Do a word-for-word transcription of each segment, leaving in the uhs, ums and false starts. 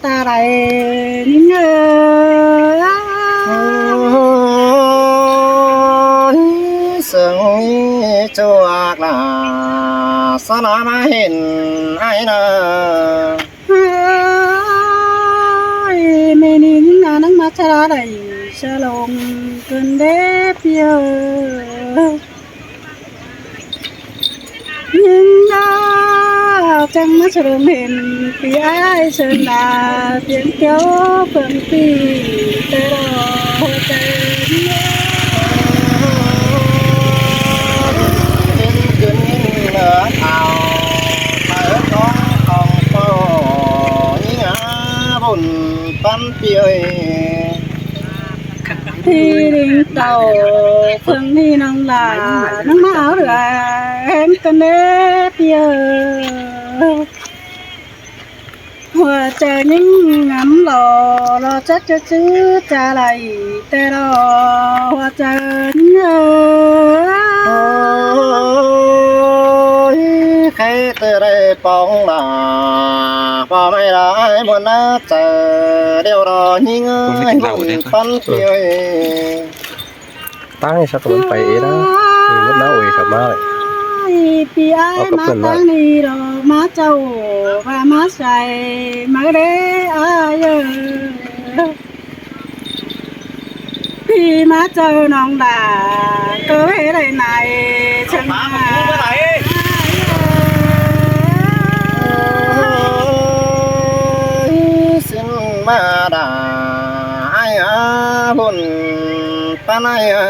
ta đảy ꞌnhính ơi. Ôi, sương ꞌnị chuộc lả, sa ꞌna ꞌmá hên ai ꞌnớ. Ôi, ꞌmí ꞌnhính ꞌnhính ꞌnhính ꞌnhính ꞌnhính ꞌnhính ꞌnhính đảy, sa lông cơn đế ꞌpi ơi. ꞌNhính ꞌnhính chắng ꞌmá sa lông hên ꞌpi ai sương đa, piến kiêu phượng ꞌpi, té lo ꞌhụ chaư ꞌnhính ơi. Hên cơn ꞌnhính ꞌnhính áo, thở con con pô, ꞌnhính á bun păn ꞌpi ơi. ꞌPi đinh tảu phượng ꞌnị ꞌnọng lả, ꞌnọng ꞌmá áo đuổi hên cơn đế ꞌpi ơi. ꞌHua chaư ꞌnhính ngắm lo, lo chắc ꞌchớ chứ cha đảy, té lo ꞌhua chaư ꞌnhính ơi. Ôi, khé ꞌtứ đảy póng lả, pó ꞌmạy lả ai ꞌmuôn ꞌná chaư, điêu lo ꞌnhính ơi, bun păn ꞌpi ơi. ꞌTáng ꞌnị sa ꞌcọ bun pay ế ꞌnớ, ꞌmí mết ꞌná ui khắp ꞌmá đảy. ꞌPi ai ꞌmá ꞌtáng ꞌnị lo ꞌmá chaư, ꞌva ꞌmá sai, ꞌmá đế ai ơi. ꞌPi ꞌmá chaư ꞌnọng đa, ꞌcọ ꞌhế đảy nải, chắng ꞌmá. Ôi, sính ꞌmá đa, ai á bun păn ai á.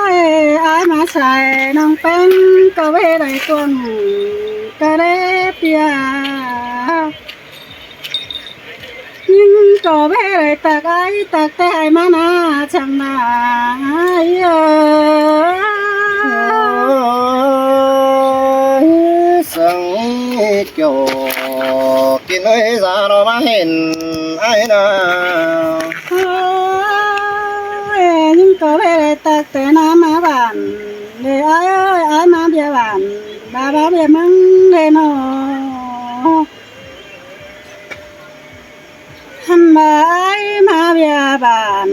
Ôi, ai ꞌmá sai ꞌnọng ꞌpéng, ꞌcọ ꞌhế đảy cuông, ꞌcọ đế ꞌpi ơi. ꞌNhính ꞌcọ ꞌhế đảy tắc ai, tắc té ai ꞌmá ꞌná, chắng ꞌmá ai ơi. Ôi, sương ꞌnị kiêu kin ơi, da lo ꞌmá hên ai ꞌnớ. Ôi, ꞌnhính ꞌcọ ꞌhế đảy tắc té ꞌná ꞌmá bản, đảy ai ơi, ai ꞌmá ꞌviạk bản, ba ba ꞌviạk ꞌmướng đảy ꞌnọ. Hăn ba ai ꞌmá ꞌviạk bản,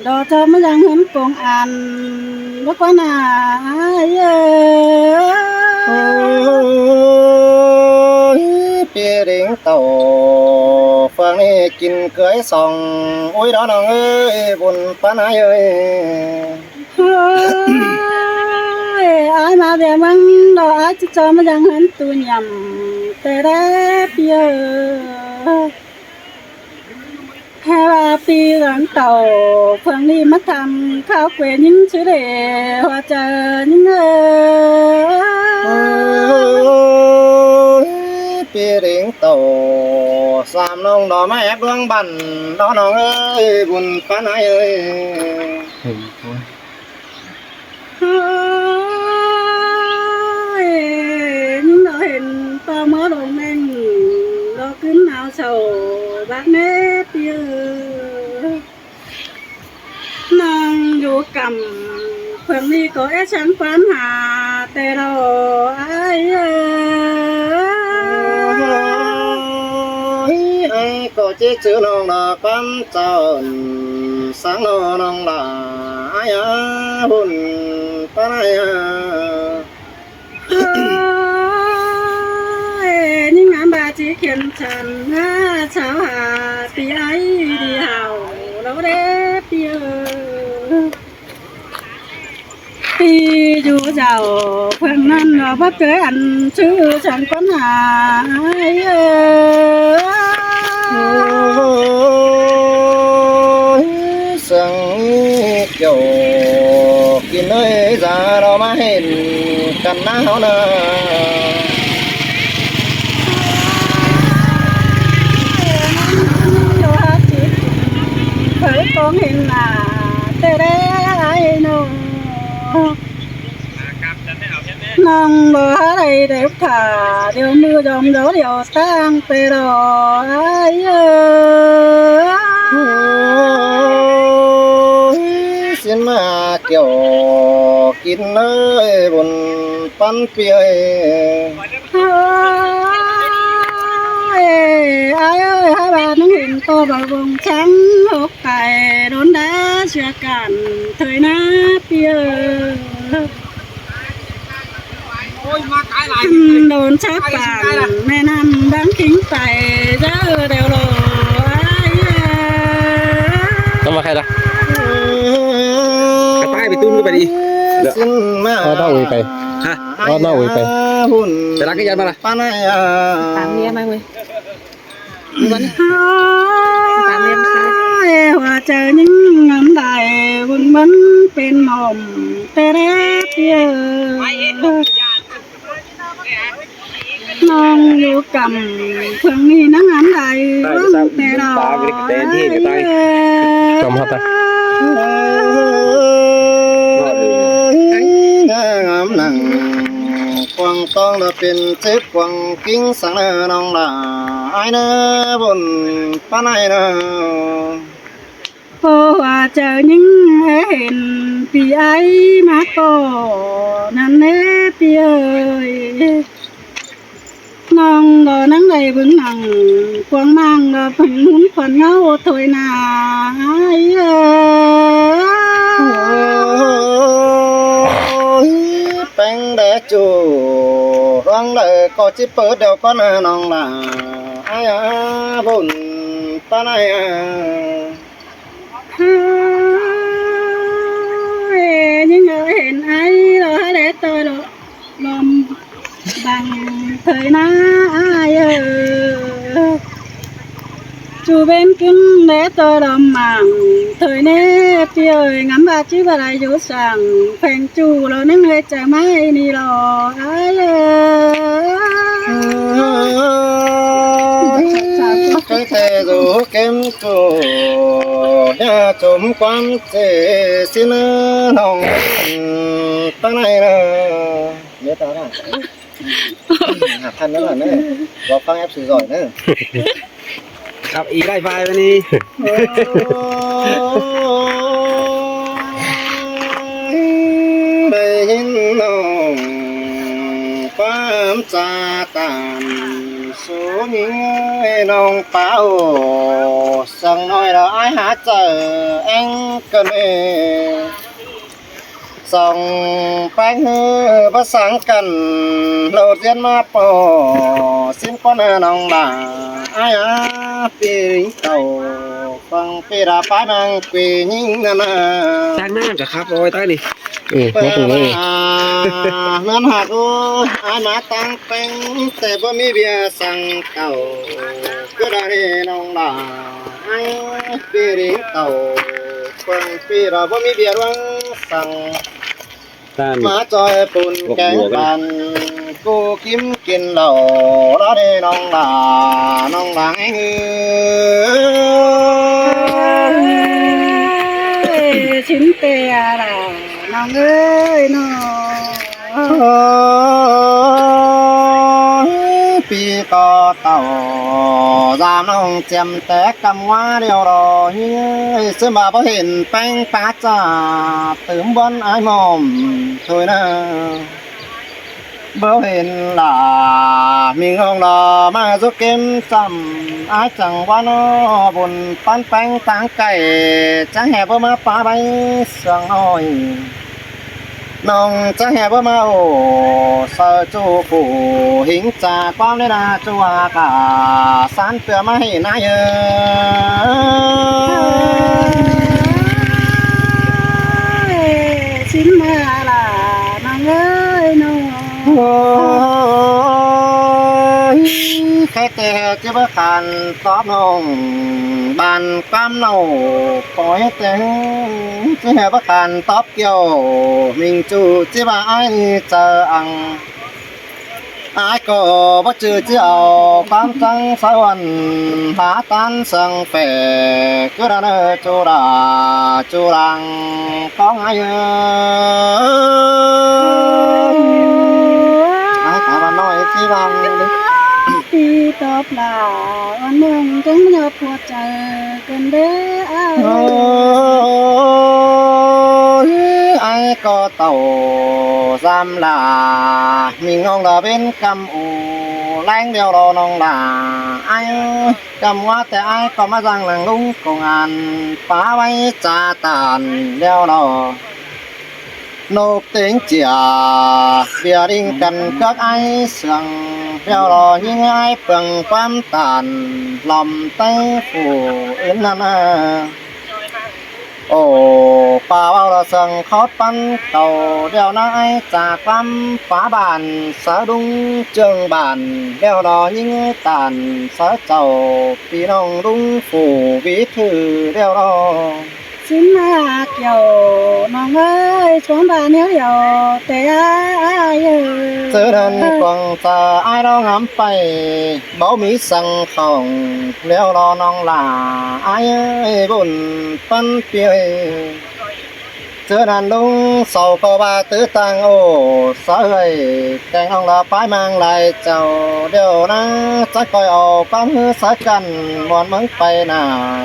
lo ꞌchọ ꞌmá dăng ꞌhướn công an, báu ꞌquá ꞌnạ ai ơi. Ôi, ꞌpi đinh tảu phượng ꞌnị kin cưới song, ui đó ꞌnọng ơi, bun păn ai ơi. Ôi, ai ꞌmá ꞌviạk ꞌmướng lo ai ꞌchọ ꞌchọ ꞌmá dăng ꞌhướn tu nhẳm, té đế ꞌpi ơi. ꞌHé ꞌva ꞌpi đinh tảu phượng ꞌnị ꞌmá tham kháo quê ꞌnhính chứ đảy ꞌhua chaư ꞌnhính ơi. Ôi, ꞌpi đinh tảu sam ꞌnọng đó ꞌmá ép ꞌluống bản đó ꞌnọng ơi, bun păn ai ơi. Ôi, ꞌnhính lo hên ꞌto ꞌmá lông ꞌneng, lo ꞌcứn ꞌnáo sảu bác ꞌnê ꞌpi ơi. ꞌNọng dú căm phượng ꞌnị ꞌcọ é chắng ꞌquám ha, té lo ai ơi. Ôi, ai ꞌcọ ꞌchí chứ ꞌnọng lo ꞌquám chảu, sáng lo ꞌnọng lả ai á, bun păn ai á. Ôi, ꞌnhính ngắm ba ꞌchí khiên chăn ha, chảu ha, ꞌpi ai đi hảu, lo đế ꞌpi ơi. ꞌPi dú dảu phượng ꞌnặn lo báu ꞌtới ăn chứ chắng ꞌquám ha ai ơi. Ôi, sương ꞌnị kiêu kin ơi, da lo ꞌmá hên căn ꞌná ꞌháu ꞌnớ. Khởi con hên ꞌnạ, té đế ai ꞌnớ. ꞌNọng lo hák đảy đảy ꞌcọ, điêu ꞌmự dom dấu điêu ꞌtáng té lo ai ơi. Ôi, sính ꞌmá kiêu kin ơi, bun păn ꞌpi ơi. Báu bông chắng hốc pay đốn đá chia cản thời ná piơ. Đốn chắp bản mẹ nằm băng kính pay dơ đều lò ai. Tao mà khai đó. Cái tay bị tun cái bài đi. Xin mà. Ờ, tao ủi pay. Hả? Ờ, tao ủi pay. Hùn. Để lắng cái chân mà là. Pan này à. Tám mươi mà người. Ê, hua chaư ꞌnhính ngắm đảy, ꞌvứng ꞌmắn pên mỏm, tê ré piơ. ꞌNọng dú căm, phướng ꞌnị ꞌnăng ngắm đảy, ꞌvứng tê đỏ. Căm hả ta? Ngắm nẳng, quảng tong là pên chếp quảng kính sáng nơ ꞌnọng đà. Ai nơ bôn pan ai nơ. Pô hua chaư ꞌnhính hên pi ai ꞌmá ꞌcọ ꞌnặn ꞌnê pi ơi. ꞌNọng đỏ ꞌnăng đảy ꞌvứng nẳng quảng mang đỏ phấn hún khuôn ngáo thôi nà ai ơi. Ôi, peng đé chu, ꞌluống đảy ꞌcọ chếp pơt đeo con ꞌnọng đà. Ai à, bôn pan ai à. Ê, ꞌnhính ơi hên ai lỏ hả đé ꞌtoi lỏ lom bang thời ná ai ơi. Chu bên kính đé ꞌtoi lom mảng thời ná pi ơi ngắm ba chứ ba lai dú sảng phèng chu lỏ ꞌnăng hơi chả mai ni lỏ ai ơi. Cái thẻ rủ kém chủ nhà chốm quan chế xin ꞌnọng ta này nơ. Nhớ ta nè. Hạt thân đó là nè. Vào phang ép sự giỏi nè. Khắp ý đại vai bên đi. Đây hin nông quan cha tàn số những nông páo sang nói là ai há chở anh cần ê. Song peng hư bá sáng căn lột diên ma pò xin con nong là ai á pi rính tàu. Phang pi ra pái mang quỳ nhính nà nà. Sáng nắng cả khắp rồi tay đi. Ừ, nó cũng vậy. Nón hạt ơi, ai má tăng peng, tè bơ mi bia sang tàu. Cứ ra đi nong đà, ai pi rính tàu. Phang pi ra bơ mi bia ruang sang. Tan. Má choi pun keng bàn, cô kim kin lẩu, đó đi nong đà, nong đà anh ơi. Ê, chín tè đà, nong ơi, nong. Ôi, pi ꞌcọ tàu, dam nong chiêm té căm ngoá điêu rồi. Xứ mà báu hên peng pá chả, tứm bón ai mòm thôi nơ. Báu hên là mình ông đó mà dú kém chăm, ai chẳng bón nó bôn pán peng táng cày, chả hè báu má pá báy sương nói. Nong chả hè báu má ổ, sao chu phủ hính chả quang đấy là chu hà cả, sán tựa má hỉ nái ơ. Ê, chín ma là nong ơi nong. Ôi, khai tè chả báu khan tóp nong, bàn cam nâu, khói tè, chả hè báu khan tóp kiêu, mình chu chả báu ai chả ăn. Ai ꞌcọ báu chứ chứ au, quang trắng sáu ân, há tan sang phẻ, cứ ra nơ chu ra, chu rang, con ai ơ. Ai cả bà nói chứ rang đi. Pi tóp là, ăn nong trắng nhớ phua chai. Ôi, ai ꞌcọ tàu dam là, mình ngon là bên căm u. ꞌlẹng ꞌlẹo lo ꞌnọng lả ải, ꞌcắm ꞌva ꞌtẹ ải ꞌcọ ꞌmá dăng lăng ꞌluống công an pá ꞌvạy ꞌchạ ꞌtan ꞌlẹo lo. ꞌNộc têng ꞌchịa ꞌviạk đinh căn cước ải sương ꞌlẹo lo ꞌnhính ải pương ꞌquám ꞌtan lom té phủ ứn ꞌnặn ꞌnớ. Ổ, pà ꞌvạu lỏ sương khót pắn cầu ꞌlẹo ꞌnớ ải ꞌchạ ꞌquám pá bản sáư ꞌlung ꞌchương bản ꞌlẹo lo ꞌnhính ꞌtan sáư chảu ꞌpi ꞌnọng ꞌlung phủ ví thư ꞌlẹo lo. ꞌSịn ꞌnạ Kiẻo ꞌnọng ơi, ꞌquám bản ꞌnéo ꞌlẹo ꞌtẹ ải ải ơi. ꞌChớ ꞌnặn cuông chaư ải lo ngắm pay báu ꞌmí săng khỏng ꞌlẹo lo ꞌnọng lả ải ơi, bun pắn ꞌpi ơi. ꞌChớ ꞌnặn ꞌlung sau ꞌcọ ꞌva tứ ꞌtáng ổ sáư ơi, kéng ꞌnọng lỏ pái ꞌmáng lai chảu ꞌlẹo ꞌnớ, chắng ꞌcoi au ꞌquám ꞌhứ sáư căn muôn ꞌmớng pay nả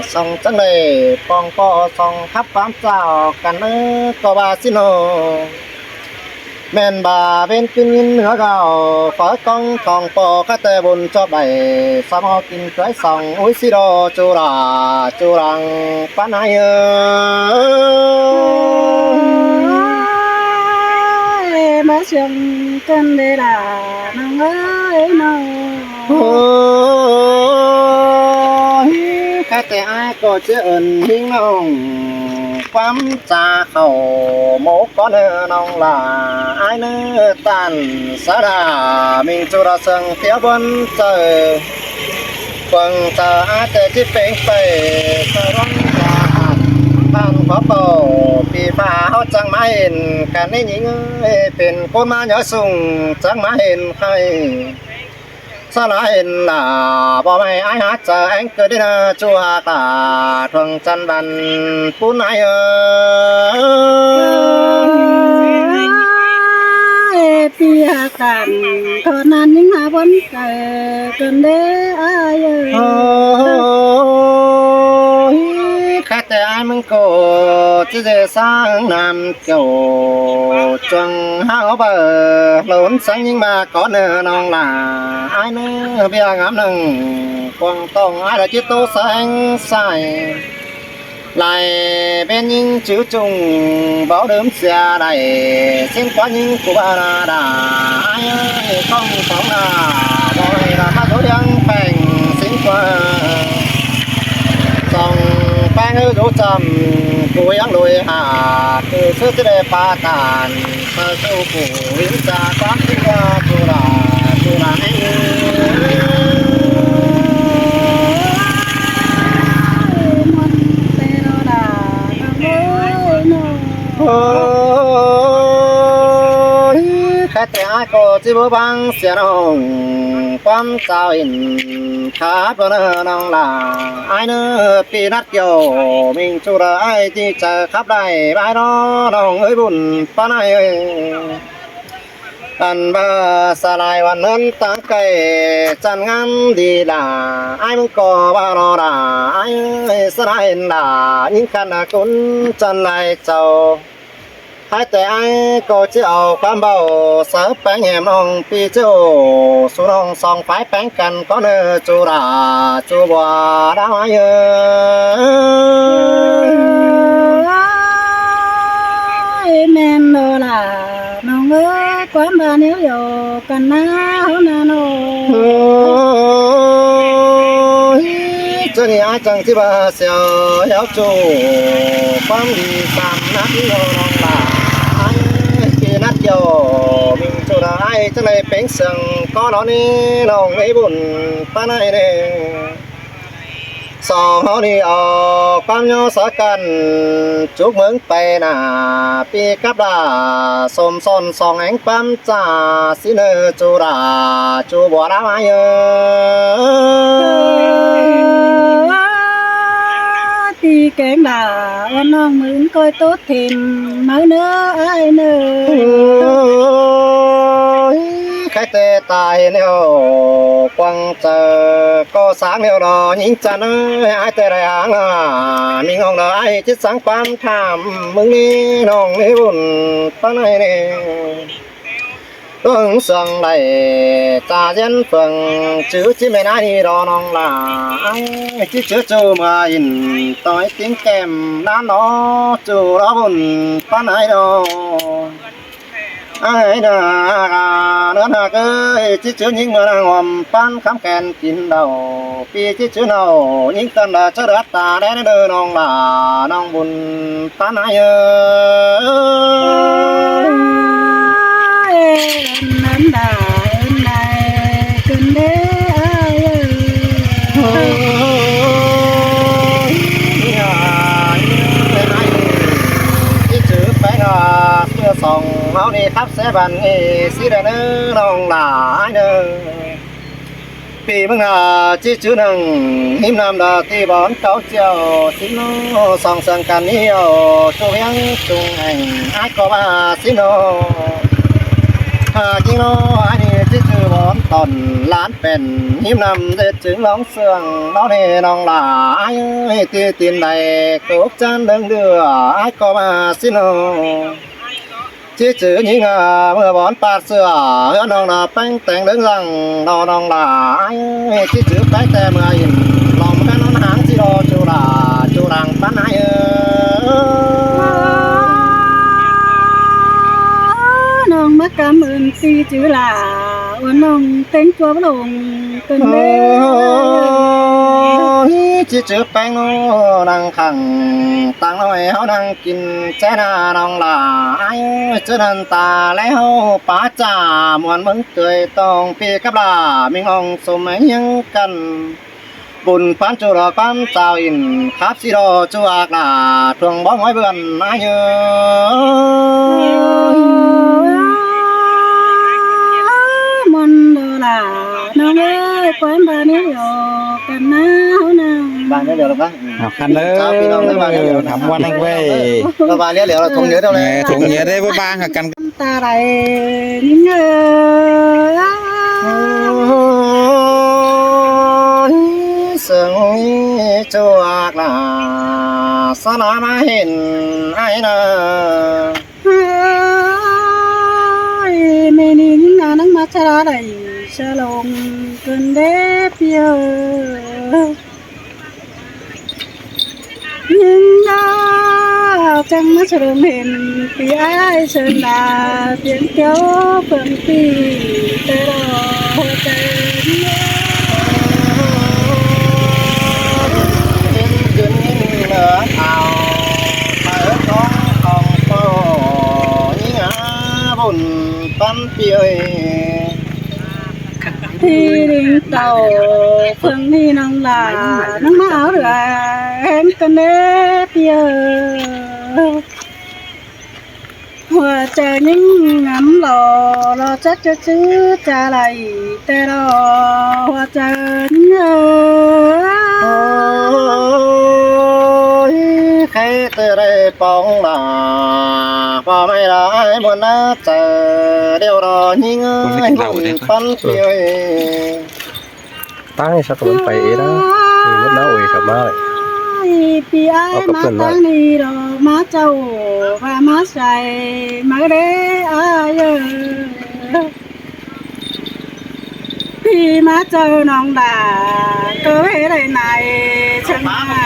song chắng đảy pong ꞌpo song khắp ꞌquám chảu căn ꞌnớ ꞌcọ ꞌva ꞌsịn ꞌnớ. ꞌMen ba ꞌvến kin ꞌnhính ꞌhứa gao, pháư ꞌcóng tong ꞌpo cá ꞌtẹ bun ꞌchọ đảy, sam ꞌho kin chuối song ꞌúi ꞌsị đo chu lả chu lăng pán ải ơi. Ơi, ꞌmá siêng căn đê lả ꞌnọng ơi ꞌnọng. Ôi, cá ꞌtẹ ải ꞌcọ ꞌchí ơn ꞌnhính ꞌnọng ꞌquám ꞌchạ khảu mố có ꞌnớ ꞌnọng lả ải ꞌnớ ꞌtan sáư đa ꞌminh ꞌchu đa sương tiếu bón chaư. Cuông chaư ải ꞌtẹ ꞌchí péng pay chaư ꞌluống đa bản bản khóa pau ꞌpi ꞌpạ ꞌháu chắng ꞌmá hên căn ꞌnị ꞌnhính ơi, pên ꞌcốn ꞌmá nhớ sung chắng ꞌmá hên khay. Sa la hên lả báu ꞌmạy ải hák chaư ꞌéng ꞌcọ đi ꞌnớ ꞌchu hák lả thuông chăn bản pún ải ơi. Ê, ꞌpi hák căn thọ ꞌnặn ꞌnhính hák bón chaư căn đê ải ơi. Ôi, cá ꞌtẹ ải ꞌmứng ꞌcọ ꞌchí dê sa ꞌnặm Kiẻo chuông háo báu lốn sáng ꞌnhính ꞌmá có ꞌnớ ꞌnọng lả ải ꞌnớ ꞌviạk ngắm ꞌnưng cuông tông ải đa ꞌchí ꞌtố sáng sai. Lai ꞌvến ꞌnhính chứ chung báu đớm sia đảy ꞌsịn ꞌquá ꞌnhính cu ba đa đa ải ơi, ꞌcóng tóng đa báu đảy đa ꞌmá dối ꞌliếng peng ꞌsịn ꞌquá. Song pang ư dú chăm cu ꞌliếng lui hả, ꞌcứ ꞌsứ ꞌchí đảy pá ꞌtan, pá ꞌsứ phủ ꞌliếng cha ꞌquám ꞌchí ꞌva chu lả, chu lả ꞌnhính. Ôi, cá ꞌtẹ ải ꞌcọ ꞌchí báu bang sia ꞌnọng ꞌquám chảu hên khắp ꞌnớ ꞌnọng lả ải ꞌnớ ꞌpi ꞌnặt Kiẻo ꞌminh ꞌchu đa ải ꞌchí chaư khắp đảy bái ꞌnớ ꞌnọng ơi bun pán ải ơi. Ăn ba sa lai ꞌvắn ꞌnặn táng cay chăn ngắm đi lả ải ꞌmứng ꞌcọ ba lo lả ải ơi, sa lai hên lả ꞌnhính căn ꞌcốn chăn lai chảu. Ải ꞌtẹ ải ꞌcọ ꞌchí au ꞌquám báu sáư péng hẻm ꞌnọng ꞌpi ꞌchu, sú ꞌnọng song phái péng căn có ꞌnớ chu lả chu bua đao ải ơi. Ơi, ꞌmen lo lả ꞌnọng ơi, ꞌquám bản ꞌnéo ꞌlẹo căn ꞌná ꞌháu ꞌnặn ꞌnớ. Ôi, ꞌchớ ꞌnị ải chắng ꞌchí ba sia ꞌhéo ꞌchu ꞌquám đi sam ꞌnặn ꞌnọng lả ải ꞌpi ꞌnặt Kiẻo ꞌminh ꞌchu đa ải chắng đảy péng sương có lo ꞌnị ꞌnọng ơi bun pán ải ꞌnị. Song ꞌháu ꞌnị au ꞌquám ꞌnhó sáư căn chúc ꞌmớng pay nả ꞌpi cắp đa sôm son song ꞌhéng ꞌquám chả ꞌsịn ꞌnớ chu lả chu bua đao ải ơi. Ti kéng đa ꞌnọng ꞌmướng ꞌcoi ꞌtố thêm máư ꞌnớ ải ꞌnớ. Ôi, cá ꞌtẹ tai ꞌnéo cuông chaư ꞌcọ sáng ꞌnéo lo ꞌnhính chăn ơi, ải ꞌtẹ đảy háng lả ꞌminh ꞌnọng lo ải ꞌchí sáng ꞌquám tham ꞌmướng ꞌnị ꞌnọng ơi bun pán ải ꞌnị. Tông sương đảy ta diễn phường chứ chứ mẹ nái đi đó nong là ai chứ chứ chứ mà in tôi tính kèm đá nó chứ đó buồn pan ai đó. Ai đó à nó là cái chứ chứ những mà đang hòm pan khám khen kín đầu pi chứ chứ nào những cơn là chớ đá ta đé đơ nong là nong buồn Tán ai ơi. Ơn ơn đà ơn đài cơn đế ai ơi. Ôi, ai, cái chữ phải là xưa sòng máu đi khắp sẽ bàn nghề xí đàn ư nong là ai ơi. Pi ꞌmứng ꞌna ꞌchí chứ nẳng ꞌhím ꞌnặm đa ꞌti bón cáu ꞌchẹo ꞌsịn ꞌnớ, song sương căn ꞌhiêu ꞌchu ꞌviếng ꞌchung ꞌhẹng ải ꞌcọ ꞌva ꞌsịn ꞌnớ. Ha ꞌchí ꞌnớ ải ꞌnị ꞌchí chứ bón tỏn lán pẻn ꞌhím ꞌnặm ꞌdệt chứ lóng sương ꞌnớ ꞌnị nong lả ải ơi, ꞌti tin đảy cốc chăn đơng đưa ải ꞌcọ ꞌva ꞌsịn ꞌnớ. ꞌChí chứ ꞌnhính ꞌmưa bón pạt sửa ꞌhứa ꞌnọng ꞌna ꞌpéng téng đớng răng ꞌno ꞌnọng lả ải ơi. ꞌChí chứ ꞌpéng té ꞌmưa in lòng ꞌmưa ꞌnón háng ꞌchí ꞌlo ꞌchu lả ꞌchu lăng pán ải ơi. ꞌNọng ꞌmá cám ơn ꞌpi chứ lả ơn ꞌnọng téng ꞌchua bá lông cơn bế. Ôi, ꞌchí chứ ꞌpéng ꞌnô năng khẳng tăng ꞌnọi ꞌháu năng kin ché na nong lả ải ơi, ꞌchớ ꞌnặn ta ꞌlé ꞌháu pá chả muôn ꞌmứng tươi tông pi cắp lả ꞌminh ong sôm ꞌhiếng căn. Bun pán ꞌchu lỏ ꞌquám chao in khắp ꞌsị lỏ ꞌchu ác lả thuông bó ngói bươn ải ơi. Muôn đô lả ꞌnọng ơi, ꞌquám ba ꞌnéo lỏ căn ꞌná ꞌháu ꞌna. Ba ꞌnéo lỏ ꞌlẹo ꞌcọ. Căn ơi, chào ꞌpi ꞌnọng ꞌnớ, ba ꞌnéo lỏ. Thăm ꞌvan ꞌnọng ơi. Ba ꞌnéo lỏ là thống nhớ đâu này. Thống nhớ đấy, ba ba hả căn. Ta đảy ꞌnhính ơi. Ôi, sương ꞌchua ác lả sa ꞌna ꞌmá hên ải ꞌna. Ôi, mê ꞌnị ꞌnhính ꞌna nắng ꞌmá chả đảy sa lông cơn đế ꞌpi ơi. ꞌNhính ꞌna chắng ꞌmá sương hên ꞌpi ải sương đà tiếng kéo phượng ꞌpi té ꞌlo hua chaư. Hên cơn ꞌnhính ꞌna thảo tháo khong pô ꞌnhính ꞌna bun pán ꞌpi ơi. ꞌPi đinh tảu phượng ꞌnị ꞌnọng lả nắng ꞌmá áo lửa hên cơn đế ꞌpi ơi. Hua chaư ꞌnhính ngắm lỏ lỏ chắc ꞌchớ chứ chả đảy té ꞌlo hua chaư ꞌnhính ơi. Ôi, khé tơ đảy póng lả pó ꞌmạy lả ải muôn ꞌná chaư điêu ꞌnọ ꞌnhính ơi, bun pán ꞌpi ơi. Táng ꞌnị sắc cắp ꞌmắn pay ế ꞌna. Ê, mết ꞌná ôi khắp ꞌmá ꞌlẹ. Ái, ꞌpi ải ꞌmá táng ꞌnị lỏ ꞌmá chảu ꞌva ꞌmá sai ꞌmá đé ải ơi. ꞌPi ꞌmá chảu ꞌnọng đả ꞌcọ ꞌhế đảy nải chắng ꞌmá.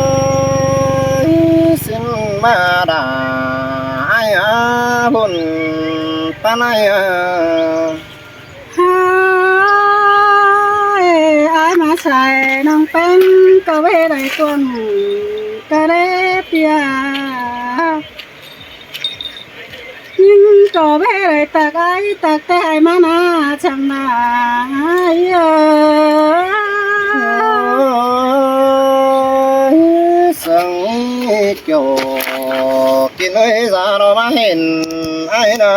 Ôi, ꞌsịn ꞌmá đả ải a bun pán ải a. Ái, ái ꞌmá sai ꞌnọng ꞌpéng ꞌcọ ꞌhế đảy tuôn ꞌcọ đé ꞌpi a. ꞌNhính ꞌcọ ꞌhế đảy tặc ái tặc té ái ꞌmá ꞌna chắng ꞌna ải ơi. Ôi, sương ꞌnị kiẻo kin ơi da ꞌnọ ꞌmá hên ải ꞌna.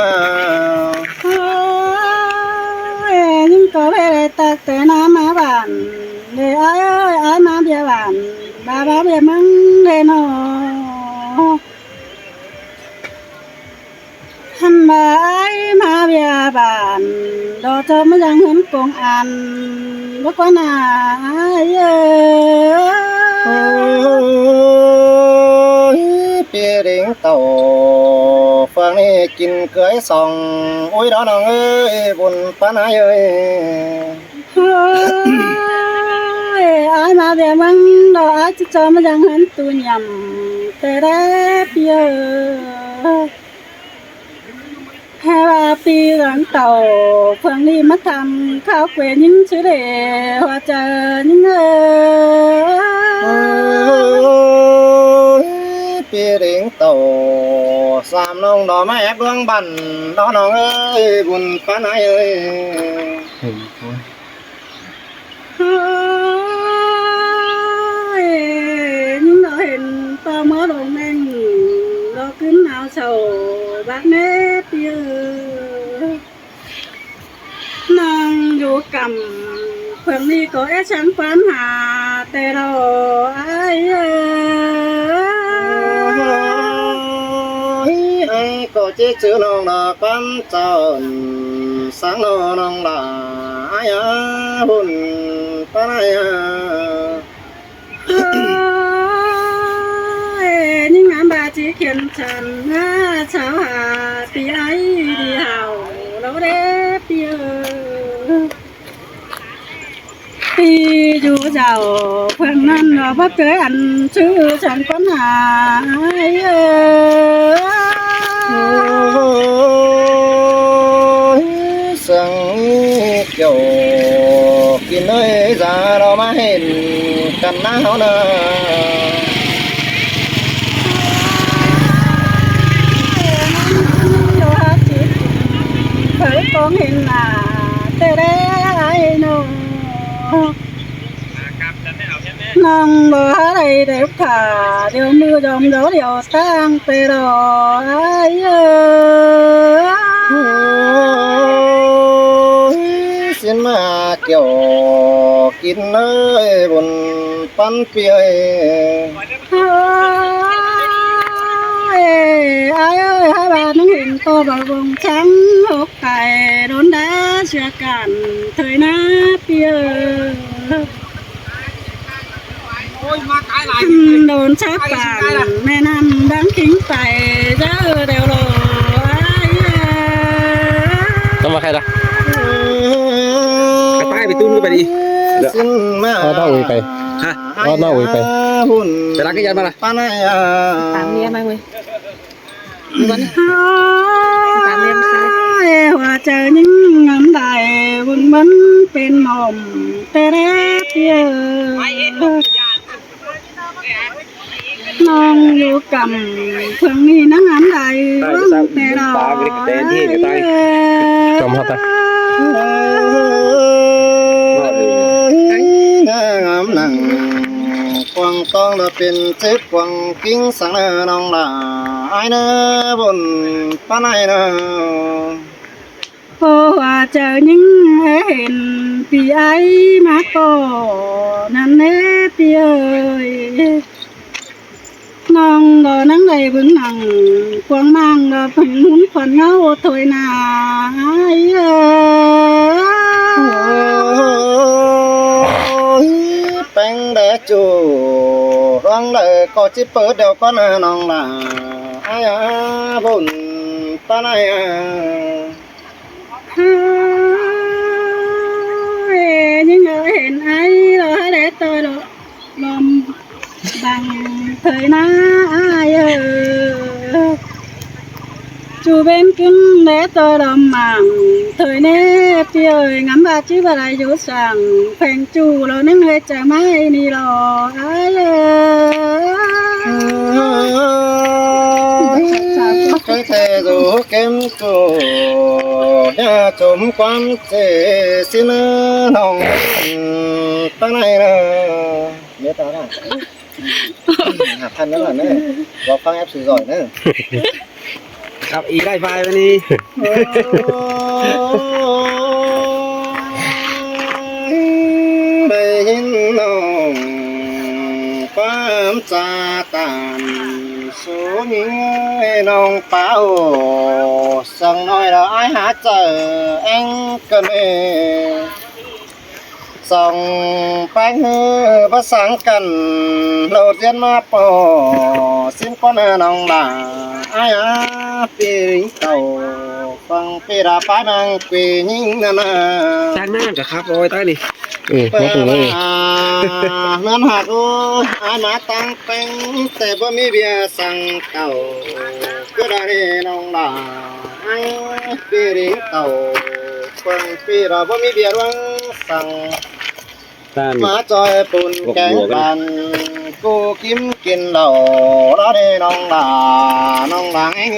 Ôi, ꞌnhính ꞌcọ ꞌhế đảy tặc té ꞌna ꞌmá bản đé ải ơi, ải ꞌmá ꞌviạk bản, ba ba ꞌviạk ꞌmướng đé ꞌnọ. Hăn ba ải ꞌmá ꞌviạk bản, đó chảu ꞌmá dăng ꞌhướn công an, báu ꞌquá ꞌna ải ơi. Ôi, ꞌPi đing tảu phường ꞌnị kin cưới song, ui đó ꞌnọng ơi, bun ꞌpắn ai ơi. Ôi, ai ꞌmá ꞌviạk ꞌmắn đó, ai ꞌchí ꞌchọ ꞌmá dăng hăn tu nhẳm, ꞌtẹ đé ꞌpi ơi. Hê ꞌva ꞌpi đing tảu phường ꞌnị ꞌmá tham kháo quê ꞌnhính ꞌchư đảy ꞌhọt chaư ꞌnhính ơi. Ôi, ꞌpi đing tảu sam ꞌnọng đó ꞌmá ép ꞌluống băn đó ꞌnọng ơi, bun ꞌpắn ai ơi. Ôi, ꞌnhính đó hên ꞌto ꞌmá đông ꞌneng, đó ꞌcứn ꞌnạu sảu bác ꞌnê ꞌpi ơi. ꞌNọng dú căm phường ꞌnị ꞌcọ é chắng ꞌquám hả ꞌtẹ lo ai ơi. Ôi, ai ꞌcọ ꞌchí ꞌchư ꞌnọng đó ꞌquám chảu, sáng ꞌnọ ꞌnọng lả ai á, bun ꞌpắn ai á. Ôi, ꞌnhính ngắm ꞌva ꞌchí khiên chăn ꞌmá chảu hả ꞌpi ai đi hảu lo đé ꞌpi ơi. ꞌPi dú dảu phường ꞌnặn lo báu ꞌtới ăn ꞌchư chắng ꞌquám hả ai ơi. Ôi, sương ꞌnị kiẻo kin ơi, da lo ꞌmá hên căn ꞌná ꞌháu ꞌnớ. Khởi con hên nả, ꞌtẹ đé ai ꞌnọng. ꞌNọng báu hả đảy đảy khả, điêu ꞌmự dom dấu điêu ꞌtáng ꞌtẹ lo ai ơi. Ôi, ꞌsịn ꞌmá kiẻo kin ơi, bun ꞌpắn ꞌpi ơi. Ôi, ai ơi, hả ꞌva ꞌnưng hên ꞌto báu bông chắng hốc cai đốn đá sia cản thời ná ꞌpi ơi. Đốn chắp bản mẹ năm đang kính phải dơ đều lo ai ơi. Tao mà khai đó. Cái tay bị tun cái bà đi. Xin mà. Ôi, tao ui pay. Hả? Ôi, tao ui pay. Hùn. Để lát cái chân mà là. Tám mươi em anh ơi. Ôi, ꞌhua chaư ꞌnhính ngắm đảy bun ꞌmắn pên mỏm ꞌtẹ đé ꞌpi ơi. ꞌNọng dú căm phường ꞌnị ꞌnăng ngắm đảy ꞌluống ꞌtẹ lo. Căm hả ta? Ngắm nẳng quảng tong là pên chết quảng kính sáng nơ ꞌnọng lả ai ꞌnớ, bun ꞌpắn ai ꞌnớ. ꞌPo ꞌhua chaư ꞌnhính é hên ꞌpi ai ꞌmá ꞌcọ ꞌnặn ꞌnê ꞌpi ơi. ꞌNọng đó ꞌnăng đảy bưng nẳng quảng mang đó pên hún khuôn ꞌngáu thôi nả ai ơi. Ôi, peng đé ꞌchu ꞌluống đảy ꞌcọ ꞌchí pơt điêu ꞌcón ꞌnọng lả ai á, bun ꞌpắn ai á. Ôi, ꞌnhính ơi hên ai lo hả đé ꞌtoi lo lom bằng thời ná ai ơi. ꞌChu bên ꞌcứn đé ꞌtoi lom mảng thời ná ꞌpi ơi, ngắm ꞌva ꞌchí ꞌva lai dú sảng pheng ꞌchu lo ꞌnưng hơi chaư ꞌmá ꞌnị lo ai ơi. Cái thẻ dụ kém ꞌchu nhà chốm quán chê xin ꞌnọng ꞌpắn ai ꞌnớ. Nhớ tao ꞌnớ. Hả, phần đó là ꞌnớ. Vào phang ép sự giỏi ꞌnớ. Cặp ý đại vai đi. Ôi, đây hên ꞌnọng quán cha tàn số những ꞌnọng páo. Săng nói là ai hả chợ anh cần ê. Song péng ꞌhứ báu sáng căn, ꞌlụk ꞌdiến ꞌmá ꞌpo ꞌsịn ꞌcốn ꞌnọng lả. Ái á, ꞌpi ꞌlịnh tảu, ꞌphắng ꞌpi đa pái ꞌmáng ꞌpi ꞌnhính ꞌnặn ꞌnớ. Sáng ꞌnáng cả khắp rồi ta đi. Ừ, ꞌpưa nó cũng ꞌva, ꞌnán ꞌhặc ꞌới, ái ꞌmá táng péng, té báu ꞌmí ꞌviạk săng tảu, ꞌcứ đa đi ꞌnọng lả. Ái, ꞌpi ꞌlịnh tảu, ꞌphắng ꞌpi đa báu ꞌmí ꞌviạk ꞌluống săng. ꞌTan ꞌmá ꞌchoi pun ꞌcốn kéng ꞌván, ꞌcú ꞌkím kin lảu, đa đi ꞌnọng lả, ꞌnọng lả ꞌngới.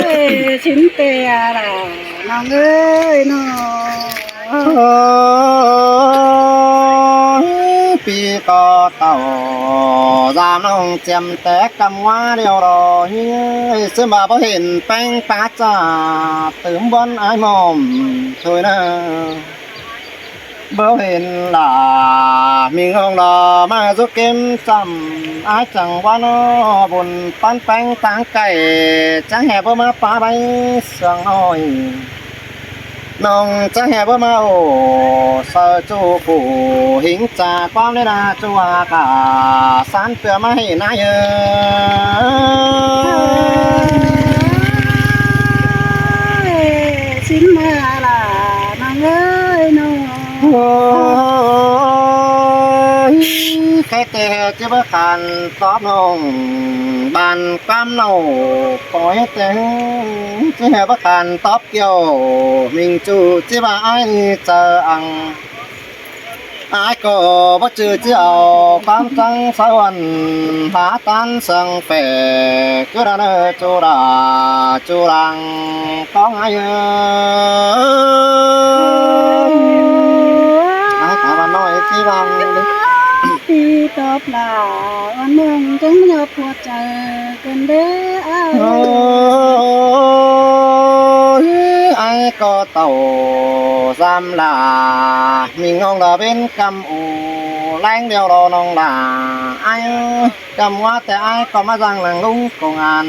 Ơi, ꞌchí té lả ꞌnọng ơi ꞌnọ. Ơ, ꞌpi ꞌcọ tảu, dam ꞌnọng ꞌchiêm té ꞌcắm ꞌnguá điêu ꞌló ꞌnhính ơi, ꞌsứ ꞌva báu hên péng pá ꞌchạ, tứm bón ái mom thôi ꞌnớ. Báu hên lả ꞌmí ꞌnọng ꞌló ꞌmá dú ꞌkêm chăm, ái chắng ꞌva ꞌnọ bun ꞌpắn péng táng cải, chắng hé báu ꞌmá pá báy sương ꞌnọi. ꞌNọng chắng hé báu ꞌmá ổ, sau ꞌchu phủ hính ꞌchạ ꞌquám ꞌlế đa ꞌchu ꞌhặc, ꞌsán ꞌpưa ꞌmá hên ái ơi. Ơi, ꞌchí ꞌmá lả ꞌnọng ơi ꞌnọ. Ơi, khék té ꞌchí báu khan tóp ꞌnọng, ban ꞌquám ꞌnọ khỏi té, ꞌchí hé báu khan tóp kiêu, ꞌmính ꞌchu ꞌchí ꞌva ái chaư ăn. Ái ꞌcọ báu ꞌchư ꞌchí au ꞌquám chắng sáư ăn, hák ꞌtan sương phẻ, ꞌcứ đa ꞌnớ ꞌchu đa, ꞌchu đang ꞌcóng ái ơi. Ái cá ꞌva ꞌnọi ꞌchí văng đi. ꞌPi tóp lả, ꞌva ꞌnọng chắng ꞌnhọp ꞌhua chaư căn đé ái. Ơi, ái ꞌcọ tảu dam lả, ꞌmí ꞌnọng đa bến ꞌcắm u, ꞌlẹng điêu ꞌló ꞌnọng lả. Ái, ꞌcắm ꞌva té ái ꞌcọ ꞌmá dăng lăng ꞌlung công an,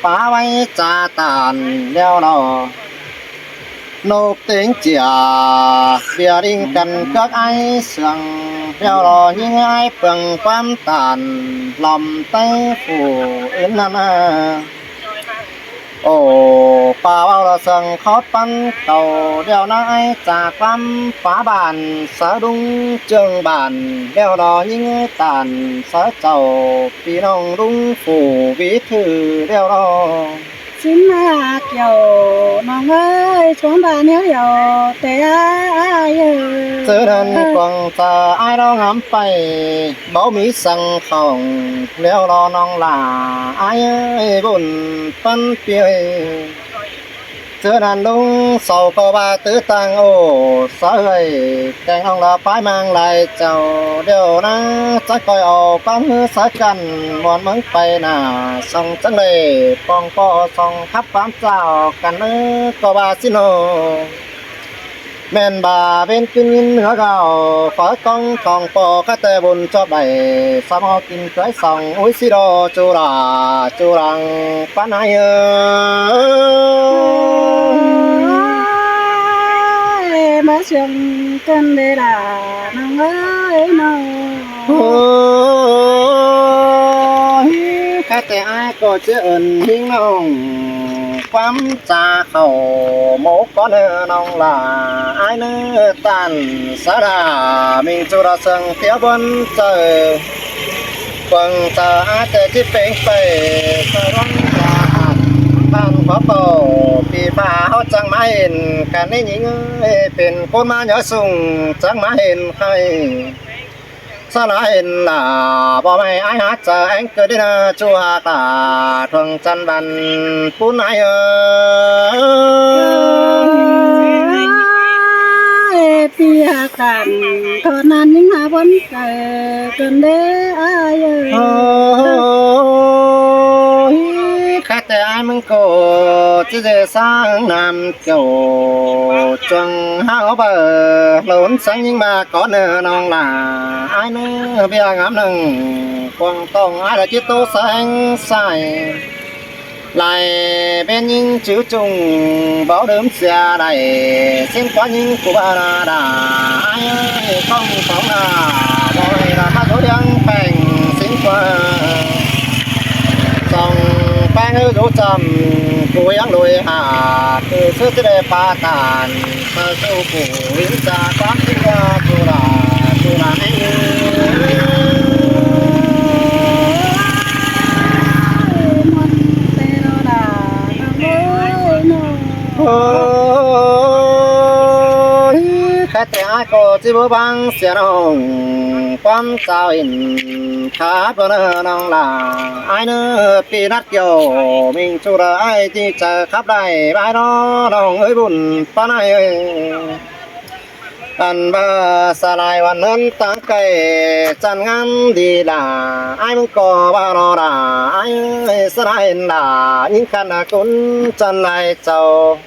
pá báy ꞌchạ ꞌtan điêu ꞌló. ꞌNộc têng chia, ꞌviạk đinh căn cước ái sương, điêu ꞌló ꞌnhính ái ꞌpương ꞌquám ꞌtan, lom té phủ ứn ꞌnặn ꞌnớ. Ổ, pá ꞌvạu ꞌló sương khót ꞌpắn cảu, điêu ꞌnặn ái ꞌchạ ꞌquám pá bản, sáư ꞌlung ꞌchương bản, điêu ꞌló ꞌnhính ꞌtan, sáư chảu ꞌpi ꞌnọng ꞌlung phủ bí thư điêu ꞌló. Sính ꞌmá kiẻo ꞌnọng ơi, ꞌchua bản ꞌnéo điêu té ái ơi. ꞌChớ ꞌnặn cuông chaư ái ꞌló ngắm pay, báu ꞌmí săng khỏng, điêu ꞌló ꞌnọng lả ái ơi, bun ꞌpắn ꞌpi ơi. ꞌChớ ꞌnặn ꞌlung sau ꞌcọ ꞌva tứ ꞌtáng ổ, sáư ơi, kéng ꞌnọng lả pái ꞌmáng lai chảu, điêu ꞌnặn chắng ꞌcoi au ꞌquám ꞌhứ sáư căn, muôn ꞌmớng pay nả, song chắng đảy pong ꞌpo song khắp ꞌquám chảu căn ꞌnớ ꞌcọ ꞌva ꞌsịn ꞌnớ. ꞌMen ꞌva ꞌvến kin ꞌnhính ꞌhứa gao, pháư ꞌcóng thong ꞌpo cá ꞌtẹ bun ꞌchọ đảy, sam au kin chuối song úi ꞌsí đo ꞌchu đa, ꞌchu đang ꞌpắn ái ơi. Ơi, ꞌmá siêng căn đé đa ꞌnọng ơi ꞌnọng. Ôi, cá ꞌtẹ ái ꞌcọ ꞌchí ơn ꞌhính ꞌnọng. ꞌQuám cha khảu mố có ꞌnớ ꞌnọng lả ái ꞌnớ ꞌtan sa đa ꞌminh ꞌchu đa sương tiếu bón chaư. Cuông chaư ái ꞌtẹ ꞌchí pêng pay sa ꞌluống đa ꞌnặn ꞌpăn khóa pau ꞌpi ꞌpạ ꞌháu chắng ꞌmá hên căn ꞌnị ꞌnhính ơi, pên ꞌcốn ꞌmá nhớ sung chắng ꞌmá hên khay. Sa ꞌnạ hên lả bók ꞌmạy ái hák chaư ꞌéng ꞌcọ đi ꞌnớ ꞌchu hák lả thuông chăn băn ꞌpún ái ơi. Ê, ꞌpi hák căn thọ ꞌnặn ꞌnhính hák bón chaư ꞌcơn đế ái ơi. Ôi, khá ꞌtẹ ái ꞌmứng ꞌcọ ꞌchí dê sa ꞌnặm kiẻo chuông háo bơ lốn sáng ꞌnhính ꞌva có ꞌnớ ꞌnọng lả ái ꞌnớ ꞌviạk ngắm ꞌnưng cuông tông ái đa ꞌchí ꞌtố seng sai lai ꞌmen ꞌnhính chứ ꞌchung báu đớm sia đảy, ꞌsướng ꞌquá ꞌnhính ꞌcọ báu đa đa. Ái ơi, ꞌcóng sóng đa, báu đảy đa ꞌmá dú điếng ꞌpéng ꞌsướng ꞌquá. Song ꞌpéng ꞌhứ dú chăm, ꞌcọ hiếng lui hả, ꞌcọ ꞌsứ ꞌchí đảy pá cản, pá ꞌsứ ꞌcọ hiến cha ꞌquám ꞌchí ꞌquá ꞌchu đa, ꞌchu đa ꞌnị. Ôi, khái ꞌtẹ ái ꞌcọ ꞌchí báu bang sia ꞌnọng, ꞌquám chao ỉn khắp ꞌnớ ꞌnọng lả. Ái ꞌnớ ꞌpi nắt kiêu, ꞌminh ꞌchu đa ái ꞌchí chaư khắp đảy bái ꞌnớ ꞌnọng ơi bun ꞌpắn ái ơi. Ăn ꞌva sa lai ꞌvắn ꞌnặn táng cay chăn ngắm đi lả, ái ꞌmứng ꞌcọ ꞌva ꞌnọ lả, ái ơi sa lai lả, ꞌnhính khăn ꞌcốn chăn lai chau.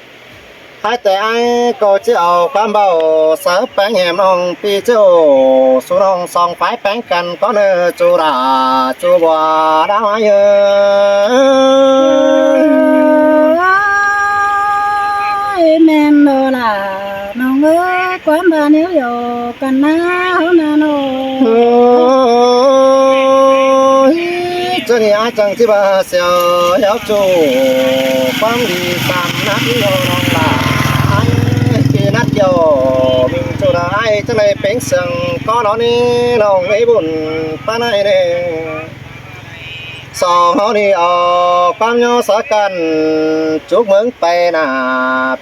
Khái ꞌtẹ ái ꞌcọ ꞌchí au ꞌquám báu sáư ꞌpéng hẻm ꞌnọng ꞌpi ꞌchu, sú ꞌnọng song phái ꞌpéng căn ꞌcón ꞌnớ ꞌchu đa, ꞌchu bua đao ái ơi. Ôi, ꞌmen ꞌnớ lả, ꞌnọng ơi, ꞌquám ꞌva ꞌnéo dẻo căn ꞌná ꞌháu ꞌnặn ꞌnớ. Ôi, ꞌchớ ꞌnị ái chắng ꞌchí ꞌva sia ꞌnéo ꞌchu, ꞌquám đi sam nắt ꞌnị ꞌnọng lả. Ái ꞌpi nắt kiêu, ꞌminh ꞌchu đa ái chắng đảy ꞌpéng sương ꞌcọ ꞌnị ꞌnọng ơi bun ꞌpắn ái ꞌnị. Song ꞌháu ꞌnị au ꞌquám ꞌnhó sáư căn, chúc mớng pay nả,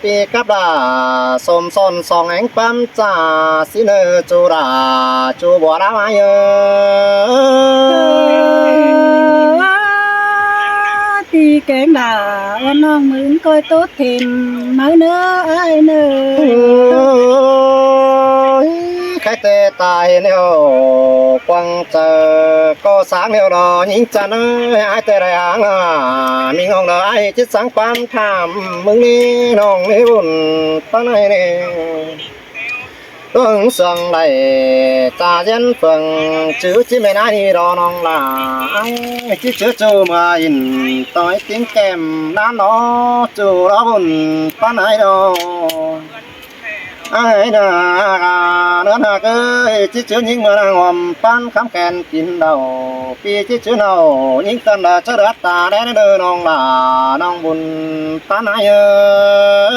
ꞌpi cắp đa sôm son song éng ꞌquám cha ꞌsịn ꞌnớ ꞌchu đa, ꞌchu bua đao ái ơi. ꞌTi kéng đa ꞌnọng ꞌmứng ꞌcoi ꞌtố thêm máư ꞌnớ ái ꞌnớ. Ôi, khái ꞌtẹ tai ꞌnéo quăng chaư ꞌcọ sáng ꞌnéo đo ꞌnhính chăn ơi, ái ꞌtẹ đảy háng lả, ꞌminh ꞌnọng đa ái ꞌchí sáng ꞌquám tham ꞌmứng ꞌnị ꞌnọng ơi bun ꞌpắn ái ꞌnị. Tuông sương đảy cha ꞌdiến phường chứ ꞌchí ꞌmen ái ꞌnị đo ꞌnọng lả, ái ꞌchí chứ ꞌchu ꞌmưa ỉn ꞌtoi ꞌtếng kem ꞌnán ꞌnọ ꞌchu đao bun ꞌpắn ái đo. Ái đa, ꞌnớ ꞌnạ ơi, ꞌchí chứ ꞌnhính ꞌmưa ꞌnặn ꞌhuôm ꞌpắn khắm khen kin đau, ꞌpi ꞌchí chứ ꞌnặn ꞌnhính căn đa ꞌchớ đa ta đé ꞌnớ ꞌnọng lả, ꞌnọng bun ꞌpắn ái ơi.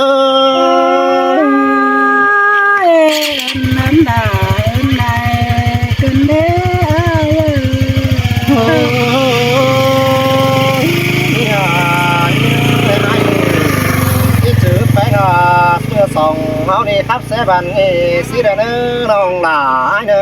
Ơn ꞌnặn đa, ơn đảy cơn đế ái ơi. Ôi, ꞌnị hả, ái ơi, ꞌchí chứ ꞌpéng hả, ꞌsứa song ꞌháu ꞌnị khắp sé băn ꞌnị ꞌsứ đa ꞌnớ ꞌnọng lả ái ꞌnớ.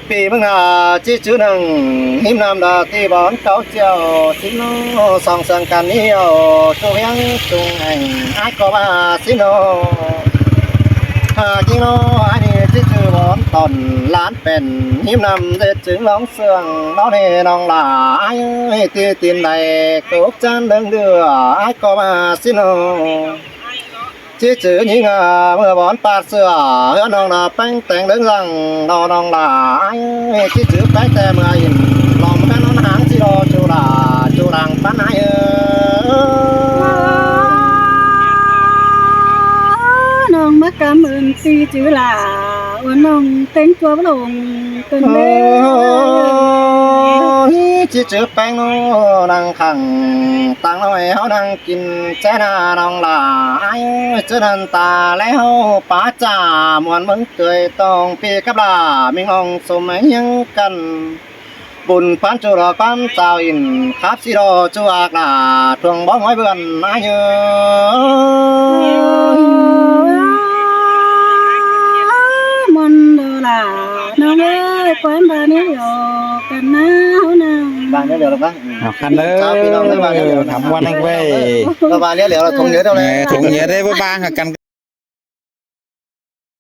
ꞌPi ꞌmứng hả, ꞌchí chứ ꞌnặn ꞌhím ꞌnặm đa ꞌti bón cáu ꞌchẹo ꞌsịn ꞌnớ, song sương căn ꞌnị au ꞌchu hiếng ꞌchu ẻng ái ꞌcọ ꞌva ꞌsịn ꞌnớ. Hả ꞌchí ꞌnớ, ái ꞌnị ꞌchí chứ bón tỏn lán pẻn ꞌhím ꞌnặm ꞌdệt chứ lóng sương ꞌnớ ꞌnị ꞌnọng lả ái ơi, ꞌti tin đảy cốc chăn đơng đưa ái ꞌcọ ꞌva ꞌsịn ꞌnớ. ꞌChí chứ ꞌnhính ꞌmưa bón ꞌpạt sửa ꞌhướn ꞌnọng đa ꞌpéng téng đớng răng đo ꞌnọng lả ái ơi. ꞌChí chứ ꞌpéng ꞌtẹ ꞌmưa ỉn lòng ꞌpéng ꞌnón háng ꞌchí đo ꞌchu lả ꞌchu lăng ꞌpắn ái ơi. ꞌNọng ꞌmá căm ơn ꞌpi chứ lả ơn ꞌnọng ꞌtếng ꞌchua bá lông cơn bế. Ôi, ꞌchí chứ ꞌpéng ꞌnớ ꞌnăng khẳng tăng ꞌnọi ꞌháu ꞌnăng kin ché na ꞌnọng lả ái ơi, ꞌchớ ꞌnặn ta ꞌlẹo pá chả muôn ꞌmướng ꞌtưa ꞌtong ꞌpi cắp lả ꞌminh ꞌnọng sôm ꞌhiếng căn bun ꞌpắn ꞌchu đo ꞌquám chao ỉn khắp ꞌsứ đo ꞌchu ác lả thuông bó ngói bươn ái ơi. Muôn đo lả ꞌnọng ơi, ꞌquám ba ꞌnéo dẻo căn ꞌná ꞌháu ꞌnặn. Ba ꞌnéo dẻo lắm bác. Căn ơi, chào ꞌpi ꞌnọng ơi, ba ꞌnéo dẻo. Thăm ꞌquám ꞌnặn ꞌvạy. Ba ꞌnéo dẻo là thống nhất đâu này. Thống nhất đấy, ba ba hả căn